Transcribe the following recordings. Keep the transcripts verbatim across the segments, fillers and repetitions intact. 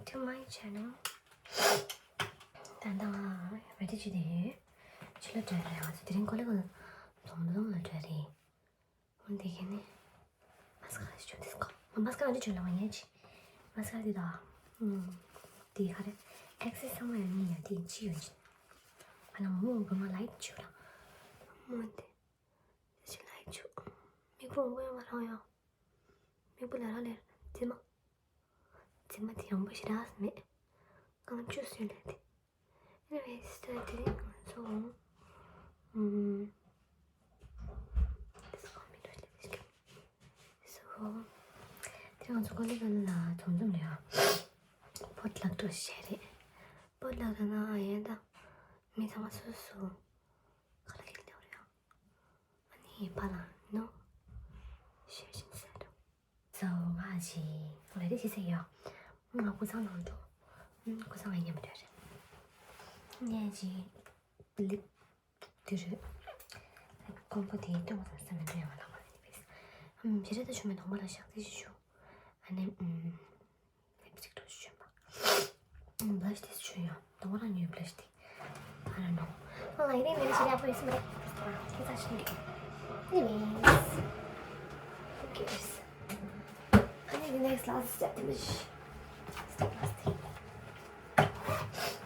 To my channel. ད་ལྟ་ང་རེ་ཌི་བྱེད་བསྡད་ཡོད། ཕྱི་ལ་འགྲོ་རེད། ང་ཚོ་དེ་རིང་ཀོ་ལི་གྷལ་འཛོམས་རུམ་ལ་འགྲོ་རེད། འོན་ཏེ་ཁྱེད་ནི་མཱ་སི་ཀ་ར་ཞིག་བྱུང་དེ་སྐོར། ང་མཱ་སི་ཀ་ར་འདི་བྱུང་ལ་མ་ཉན་ཅི། མཱ་སི་ཀ་ར་འདི་དང་། ཨུམ། དེ་ག་རེ། ཨེག་སེ་སི་ཚང་མ་ཡང་ཉན་ཡང་དེ་ཅི་ཡོད་ཅི། ཨ་ན་མོ་གི་ང་ལའིག་བྱུང་ལ། མོ་དེ། ཅི་ལའིག་བྱུང་། མིག་པོ་མོ་ཡང་མ་རང་ཡང་། མིག་པོ་ལ་ར་ལེར་མཛེས་མ། མཛེས་མ་དེ་ཡང་པོ་ཞེ་དྲག་མེད། རྐང་བཅུ་སུས་ལས་དེ། Anyways, ད་དེ་རིང་ང་ཚོ། ཨུམ། This is gonna be interesting. So, དེ་རིང་ང་ཚོ་ཀོ་ལི་གྷལ་ལ་འཛོམས་འཛོམས་རེད་ཨ། པོ་ཊི་ལག་འགྲོ་བྱས་རེད། པོ་ཊི་ལག་ད་ན་ཡན་ད། མི་ཚང་མ་སོ་སོ། ཁ་ལག་ཡིན་ལེའོ་རེད་ཨ། ཨ་ནི་པཱ་ལགས་ནོ། ཤེར་བཞིན་ཟེར་འདུག So ང་ཞིག་ལས་རིགས་ཤིག་ཟེར་ཡོད། ང་ཀུ་སང་ནང་འགྲོ། ཀུ་སང་ང་ཉན་པ་འདྲ་རེད། ངས་ཅིག་ལིབ་དེ་རེད། ཀོང་པོ་དེ་སྟོན་པ་དང་སེམས་ནས་འདྲ་ཡོང་བ་ལགས་པ་ནི་བས། ཞེ་དྲག་ད་ཆུ་མེད་ནོག་པ་ལ་ཞག་ཚི་ཞིག་ཞུ། ཨ་ནི། ལིབ་སི་ཊིག་འགྲོ་ཞུ་ཞུ་མ། ཨུམ། བྷ་ལ་ཤི་དེ་ཚོ་ཡོད། དང་པོ་རང་ཉོས་བྷ་ལ་ཤི་དེ། I don't know. ཨ་ལ་ཡིན་ནའི་མེད་ན་ཞེ་དྲག་ཡག་པོ་ཡོད་ས་མ་རེད། ཁྱེད་ཚ་ཞིག་འདུག Anyways. Who cares? ཨ་ནི་the next last step དེ་མི་ཤི། Step last thing.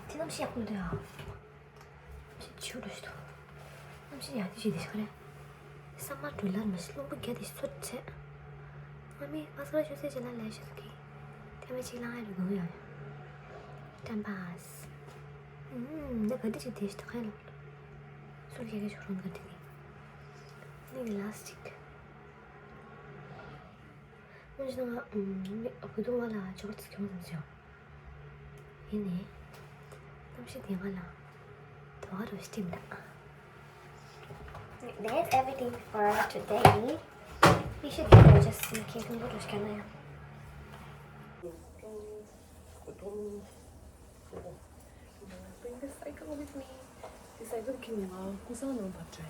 དེ་གནམ་གཤིས་ཡག་པོ་འདུག་ཡ། ཆུ་རུ་ཞིག་འདུག་གནམ་གཤིས་ཡག་དེ་ཞིག་དེ་ཞིག་ག་རེད། ས་མ་དྲོད་ལར་མི་ཤི་རླུང་བུ་རྒྱ་དེ་ཚོད་བྱས། ང་མི་མ་སྐར་ཆུ་ཚོད་ཅིག་ལ་ལས་ཤི་སོང་གི། ཐེ་མེ་ཅིག་ལ་ཨ་རུ་གང་ཡོད། ཊའིམ་པཱ་སི། ཨུམ། ད་ག་འདི་ཅིག་དེ་ཞིག་ད་ག་ཡ་ལོ། སུར་རྒྱ་གི་ཆུ་རུང་ག་འདི་ནི། ནི་ལ་སི་ཊིག་ཨུམ། ཞིག་ང་ཨུམ། བུ་དུང་བ་ལ་ཅོག་ཙི་ཁྱོང་ཙམ་ཞོག་ཡིན་ནི། གནམ་གཤིས་དེ་བ་ལ་དོ་བ་རུ་སྟིམ་ད། That's everything for today. We should go just in case we go to Shikana. Bring the cycle with me. The cycle can you know? ཀུ་སང་ནང་བབས་འདྲ་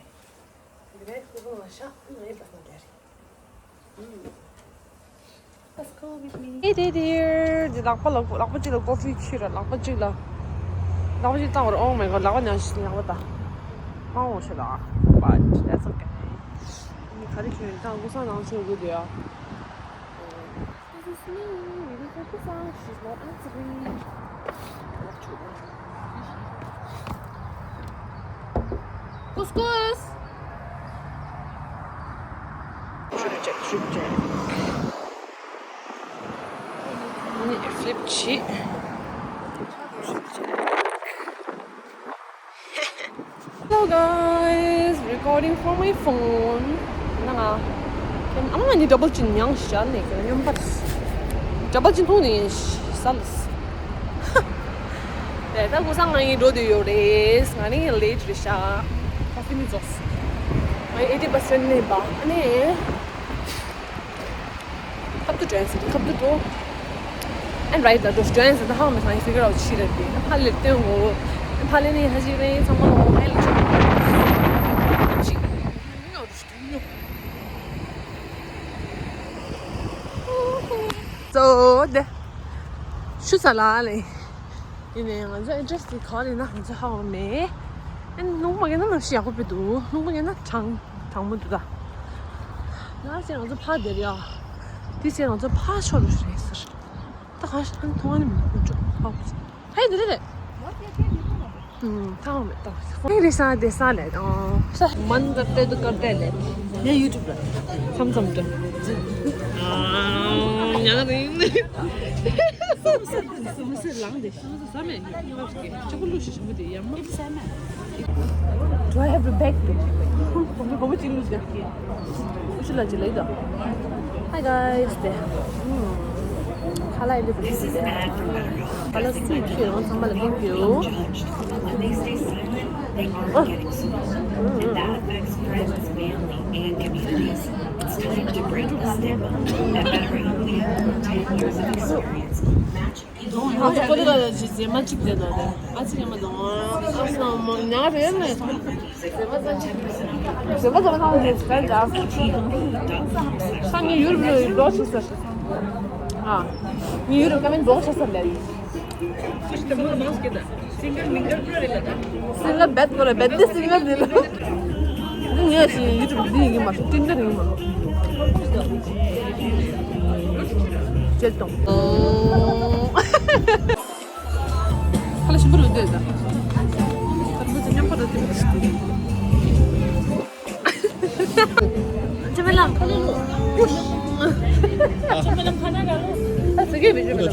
ཡིན། འདི་ནས་ཀུ་སང་ལ་ཤག་ནས་བབས་ན་འདྲ་རེད། Let's go with me. Hey, dear, dear. འདི་ལག་པ་ལག་པ་ལག་པ་གཅིག་ལ་ཀོ་ཕི་ཁྱེར། ལག་པ་གཅིག་ལ། ལག་པ་གཅིག་བཏང་བར། Oh my God. ལག་པ་ཉར་ཞིག་ཉར་བ་ད། མ་འོང་ཤོད་ད། But that's okay. ཨ་ནི་ག་རེ་ཁྱོད་ད་ཀུ་སང་ནང་ཆོས་དགོས་འདུག་ཡ། This is me waiting for ཀུ་སང. She's not answering. ཀུས་ཀུས། ཨ་ནི་ཕི་ལིབ་བྱེད། Hello guys, recording from my phone. ང་ཨ་མ་ནི་ཌབ་བལ་ཅིན་མྱངས་ཤག་ནས་སྙོམས་པར་ཌབ་བལ་ཅིན་འཐུང་ནས་ས་ལ། དེ་ད་ཀུ་སང་ང་ཡི་འགྲོ་དུས་ཡོད་རེད། ང་ནི་ལེཊ་རེད་ཤག་ཁོ་ཕི་ནི་རྫོགས། ང་ཡི་ཨེ་ཊི་པར་སེན་ཊི་མེད་པ། ཨ་ནི། ཁབ་ཏུ་ཌན་སི་ཁབ་ཏུ་འགྲོ། And right, that was ཌན་སི་ད་ཧང་མི་སང་ཡི་ཕི་གར་ཨའུ་ཊི་བྱེད་རེད་དེ། ཕ་ལེར་སྟོན་གོ། ཕ་ལེ་ནི་ཧ་ཅི་རེད། ཚང་མ་ལ་ཧའེ་ལ་ཅི་ཅི་ཉོ་རུ་ཉོ། So དེ་ཤུ་ས་ལ་ལེ། ཡིན་ནའི་ང་ཚོ་ཨེ་ཌི་རེ་སི་དེ་ག་རེ་ན་ང་ཚོ་ཧ་གོ་མེད། ཨན་ལུང་པ་གན་ན་ནང་ཞིག་ཡག་པོ་སྤེལ་འདུག་ལུང་པ་གན་ན་གྲང་གྲང་མོ་འདུག་ད། ན་ཟེར་ང་ཚོ་ཕ་དེར་ཡ། དེ་ཟེར་ང་ཚོ་ཕ་ཤོར་རེད་ཟེར། ད་ག་ཤ་ཐང་ཐོང་ཨ་ནི་མི་འགྲོ་ཧ་གོ་ཧེ་དེ་རེད། ཐང་མེད་ད། ཧེ་རེ་ས་དེ་ས་ལེ་དང་། मन करते तो करते ले। ये YouTube पर। सम सम तो। आ, यार नहीं। समोसे लंग दे। समोसे सामने। चकु लुशी समोसे यामा। Do I have a bag? Hi guys. ཁ་ལག་ཡིན་དུས་ཁ་ལག་སུས་ཁྱེར་ཡོང་ཚང་མ་ལ་ཕན་གྱི་ཡོད། It's time to break the stigma. At Bethlehem, we have over ten years of experience matching. ཨ་ཙི་ཀོ་ལི་ག་ལ་ཇི་ཟེ་མ་གཅིག་དེ་དང་དེ། ཨ་ཙི་ཉི་མ་དང་། ཨ་ཙི་ན་མ་ཉག་རེད་ནས། ཟེ་མ་ཙམ་གཅིག་ཟེ་མ་ཙམ་ན་ཇི་ཟེ་ད། ས་ངའི་ཡུལ་ལ་ཡོད་འགྲོ་ཆི་ཟེར། ཨ། ངའི་ཡུ་ཊུབ་ཀ་མེན་ཊི་བོག་སི་ཆགས་ས་རེད། སིང་གར་མིང་གར་པུ་ར་རེད་ལ། སིང་གར་བེད་པོ་ར་བེད་དེ་སིང་གར་དེ་ལ། འདི་ངས་ཞིག་ཡུ་ཊུབ་འདི་ཡིན་གྱི་མ་རེད། ཊིན་ཌར་ཡིན་གྱི་མ་རེད། ཇེལ་ཏོང་། ཨོ། ཁ་ལག་ཞིམ་པོ་རེད་འདོད་ད། ཁ་ལག་ཚོ་མཉམ་པོ་རེད་དེ་མི་ཤེས། ཁྱོད་མེད་ལམ། ཁྱོད་མེད་ལམ་ཁ་ན་ག་རུ། ཨ་ཙི་གེ་བི་ཇུ་མེད་ལམ།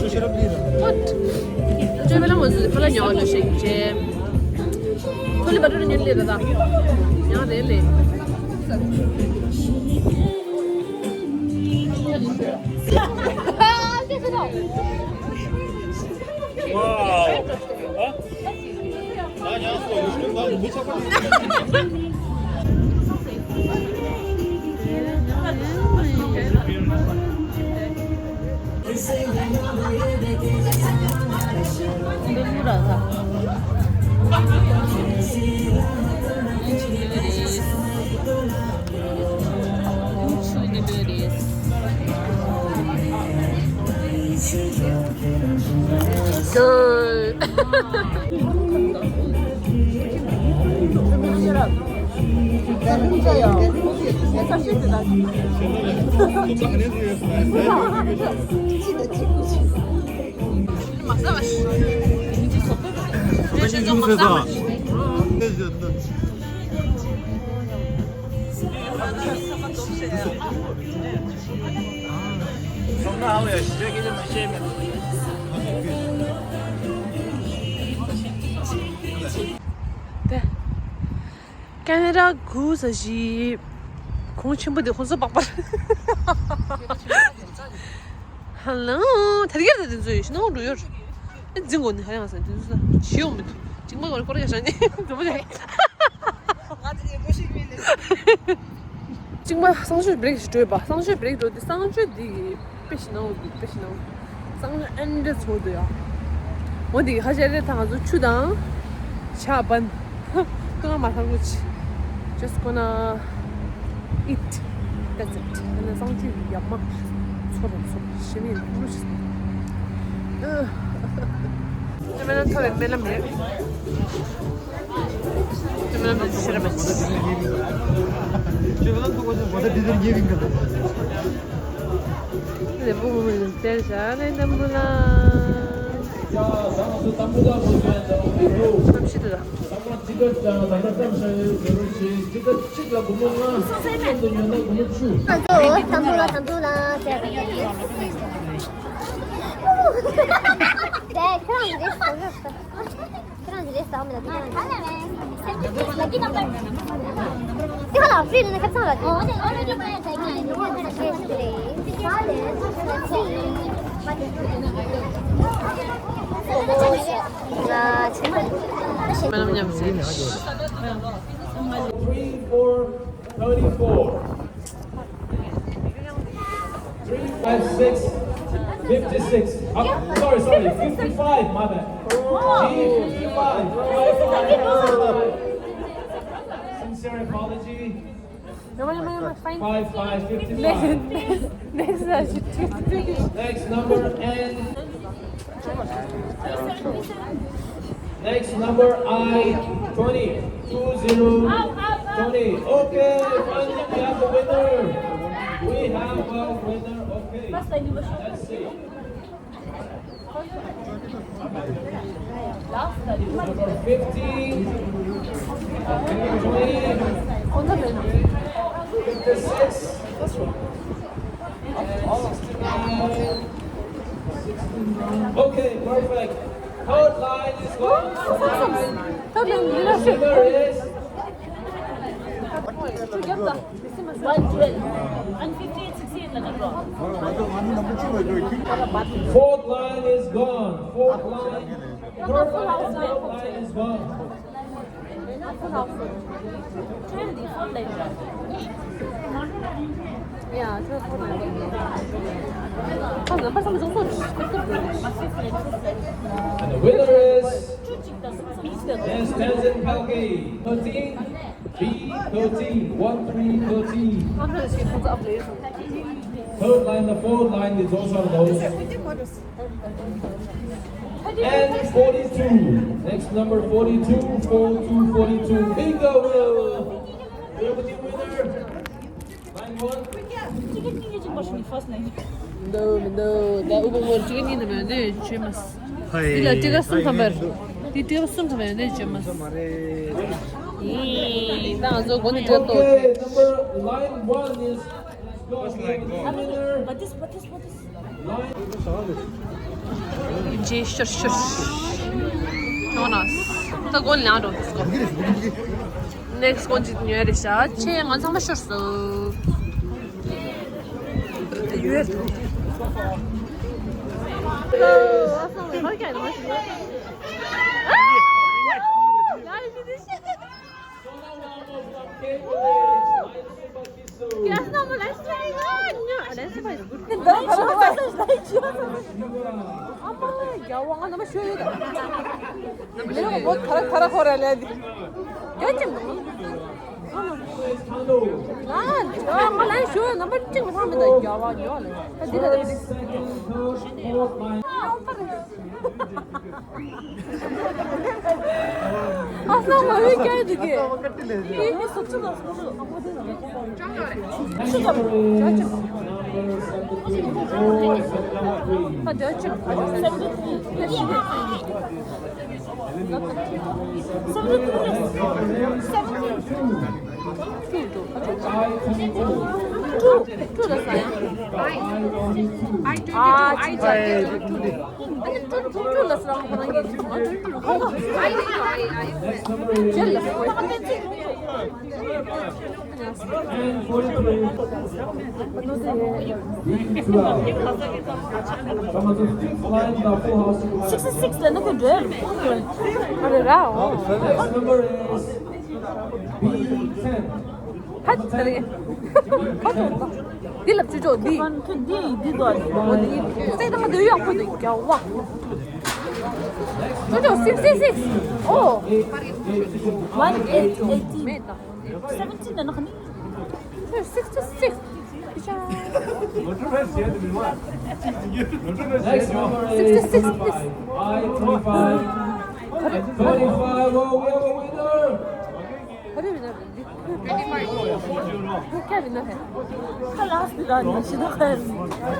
ཁྱོད་མེད་ལམ་འོ་ཙི་ཁ་ལ་ཉོ་ལོ་ཞིག་ཅེ། ཁོ་ལི་བ་ཏྲ་ཉོ་ལེ་ར་ད། ཉོ་རེ་ལེ། Wow. ཀེ་ན་ཌ་གུ་ས་ཞིག་གོང་ཆེན་པོ་དེ་ཁོང་ཚོ་པག་པ། ཧ་ལམ་དེ་རིང་དེ་ཚོ་ཡོད་ཤི་ནོ་འགྲོ་ཡོད། འཛིན་གོ་ནི་ཧ་ཡང་ས་དེ་ཚོ་ཞི་ཡོང་མི་འདུག་ཅིག་མ་གོ་རེ་ཀོ་རེ་ཡ་ཤ་ནི་འགྲོ་མ་ཆ། ང་དེ་ཡེ་ཤེས་མིན་ནི། གཅིག་མ་གསང་སྤྱོད་བྷི་རེག་ཞིག་འགྲོ་ཡོད་པ། གསང་སྤྱོད་བྷི་རེག་འགྲོ་དུས་གསང་སྤྱོད་འདི་གི་དཔེ་ཞིག་ནང་འོ་དུས་དཔེ་ཞིག་ནང་། གསང་སྤྱོད་ཨེ་འདྲ་ཚོ་འདུག་ཡ། འོ་འདི་གི་ཧ་ཤ་རེ་ཐང་ང་ཚོ་ཆུ་དང་ཇ་བན་ཀང་མ་ཐང་གུ་ཆི། Just gonna eat. That's it. ཨ་ནི་གསང་སྤྱོད་ཡ་མ་ཚོ་རང་ཚོ་ཞི་མི་ཀུ་ཆི། ཨ་མེ་ལམ་ཐོ་བའི་མེ་ལམ་རེད། ཁྱེད་རང་ལ་ཕི་ནི་ཁ་ཚང་ལ། Three, four, thirty-four. Three, five, six, fifty-six. Uh, sorry, sorry, fifty-five, my bad. G fifty-five. Sincere apology. Five, five, fifty-five. Next, next, next, next. Next number N. Next number I, twenty, two zero, twenty. Okay, finally we have a winner. We have a winner. Okay. Let's see. Number fifty, twenty, fifty-six, and sixty-nine. Okay, perfect. Third line is gone. Third line, winner is one twelve and fifty-eight sixty-eight. Fourth line is gone. Fourth line. Third line, fourth line is gone. And the winner is Miss Tenzin Palki, thirteen, B thirteen, one three thirteen. Third line, the fourth line is also those. And forty-two. Next number forty-two, four two forty-two. Bingo! Will be the winner. Line one. འདུག་མི་འདུག་ད་ཨུ་པ་མོར་གཅིག་གཉིས་ནས་མེད་འདི་བྱེད་མ་སོང་། འདི་ལ་ཊི་ཀ་གསུམ་ཐམ་པར། འདི་ཊི་ཀ་གསུམ་ཐམ་པར་འདི་བྱེད་མ་སོང་། ཡིན་ད་ང་ཚོ་སྒོ་ནས་འགྲོ་ཏོ། Okay, number line one is But this, but this, but this. རྗེས་ཤོར་ཤོར། ནོ་ནོ། ད་སྒོ་ནས་ལངས་འགྲོ། ནེག་སི་སྒོ་འབྱེད་ཉོས་རེད་ཤག་ཆེ་ང་ཚང་མ་ཤོར་སོང་། ཡོད། ཨ་སང་མ་ཡོད་སྐྱ་འདི་གི། ཨི་ཨི་སུ་ཚུ་ལ་སུ་ཚུ། སུ་ཚུ། ཨ་འདྲ་ཅིག Sixty six ལ་ནི་ཁོ་འདྲ། ཨ་རེ་ར། Next number is B ten. ཧ་ད་རེ། འདི་ལ་བཅུ་ཅོག་འདི། ཁོ་འདི་འདི་དོ། འོ་འདི། སེ་དང་འདི་ཡག་པོ་འདུག་རྒྱ་བ། བཅུ་ཅོག་sixty six. ཨོ། One eight eighteen. མེད་ད། Seventeen ནི་ཁ་ནི། Sixty six. Next number is sixty six, please. I twenty-five. Twenty-five. Oh, we have a winner. ཁ་ལགས་སི་ད་ནི་ཤི་ད་ཁ་ཡིན།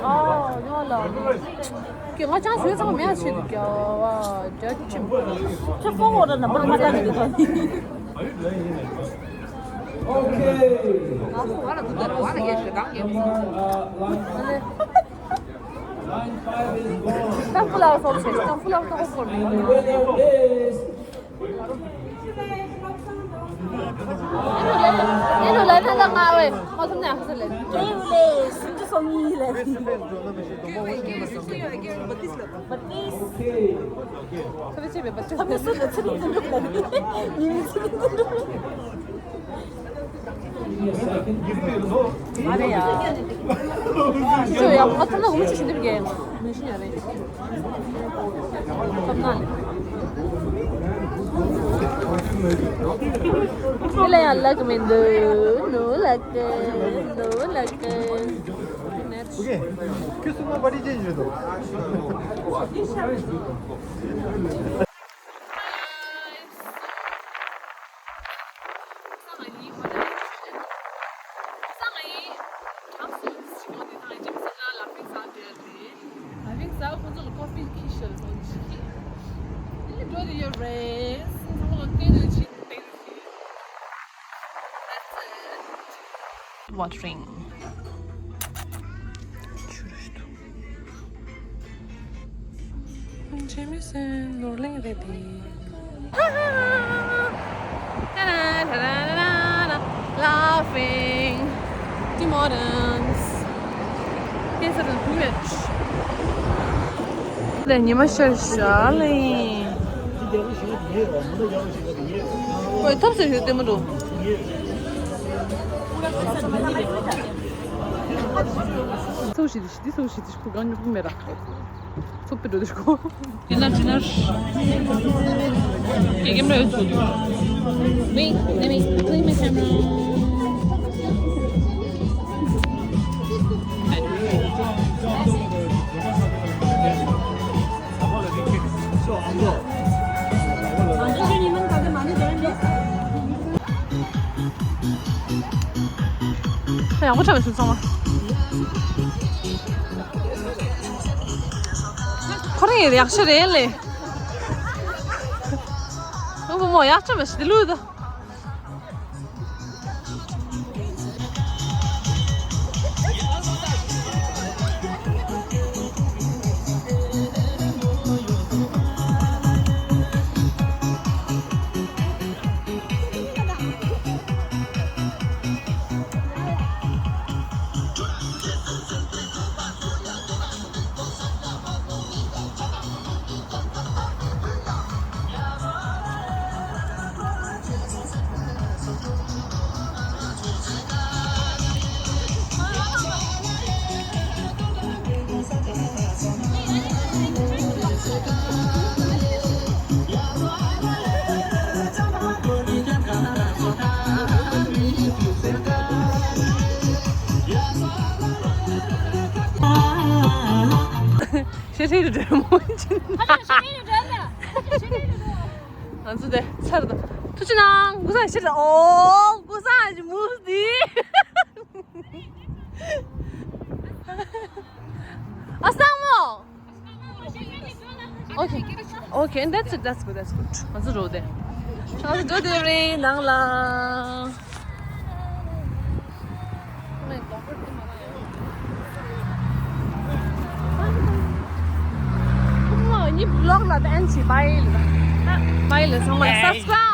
ཨ་ཡོ་ལ། ཀྱེ་ང་ཅང་ཞུས་ཚང་མེད་ཤི་འདུག་ཀྱ་བ་ཇ་ཆིམ། ཁྱོད་ཕོ་བོ་ར་ན་མ་མ་ད་ནི་ད་ནི། Okay. Line five is gone. ཏམ་ཕུ་ལའོ་སོགས་ཤེས་ཏམ་ཕུ་ལའོ་ཏོ་ཧོ་ཀོར་མེ། And the winner is ཨེ་ནུ་ལ་ན་ལ་ང་བས་ཁོ་ཐུམ་ནས་ཧུ་ལེ། ཀེ་ལེ་སུམ་ཅུ་སོ་གཉིས་ལེ། But this, but this. ཁ་བའི་ཆེ་བའི་བ་ཅུ། ཁ་བའི་སུ་ལ་ཚུར་ཚུར་འགྲུབ་ལ་ནི་ཉི་མའི་ཚུར་ཚུར་འགྲུབ། ཨ་ལེ་ཡ། ཅོ་ཡ་ང་ཐ་ན་འུ་ཅི་ཞིག་འདེབས་རྒྱལ་ཡང་མི་ཤི་ཡ་རེད། ཐབ་ན་ལེ། ཨེ་ལ་ཡ་ལག་མི་འདུག་ནུ་ལག་གི་ནུ་ལག་གི། Okay. ཁྱོད་སུ་མ་པ་ཏི་ཅན་ཡོད་དོ། Watering. ཇེ་མི་སན་ནོར་གླིང་རེད་པས། Laughing. Tim Hortons. This is too much. ལས་ཉི་མ་ཤར་ཤག་ལས། ཁོས་ཐབས་ཟེར་ཞུ་ལྟད་མོ་འགྲོ། ཚོགས་ཤིག་འདི་ཤི་འདི་ཚོགས་ཤིག་འདི་ཤི་ཁོ་གང་ཉོ་གི་མེད་ར། ཚོགས་པའི་འགྲོ་འདི་ཤི་ཁོ། དེ་ན་དེ་ན། དེ་གེམ་ར་ཡོད་ཚོད། Wait, let me clean my camera. ཡག་པོ་འཁྲབ་པ་བྱུང་སོང་བ། ཁོ་རང་ཡག་ཤོས་རེད་ལེ། ཨོ་བུ་མོ་ཡག་འཁྲབ་པ་ཞིག་ལུས་དོ། ཤེས་ཤེས་རེད་མོ་ཅིན། ང་ཚོ་དེ་ཚར་དང་ཐུགས་རྗེ་གནང་། ཀུ་སང་ཤེས་རེད། ཨོ་ཀུ་སང་ཞིག་མུ་སི། ཨ་སང་མོ། Okay. Okay, that's it. That's good. That's good. ང་ཚོ་འགྲོ་དེ། ང་ཚོ་འགྲོ་དེ་རེད་ནང་ལ། ཨ་མ་ནི་བི་ལོག་ལ་ད་ཨན་ཆི་བྷའི་ལ། བྷའི་ལ་ཚང་མ་ལ་སབ་སི་ཀ་རའིབ།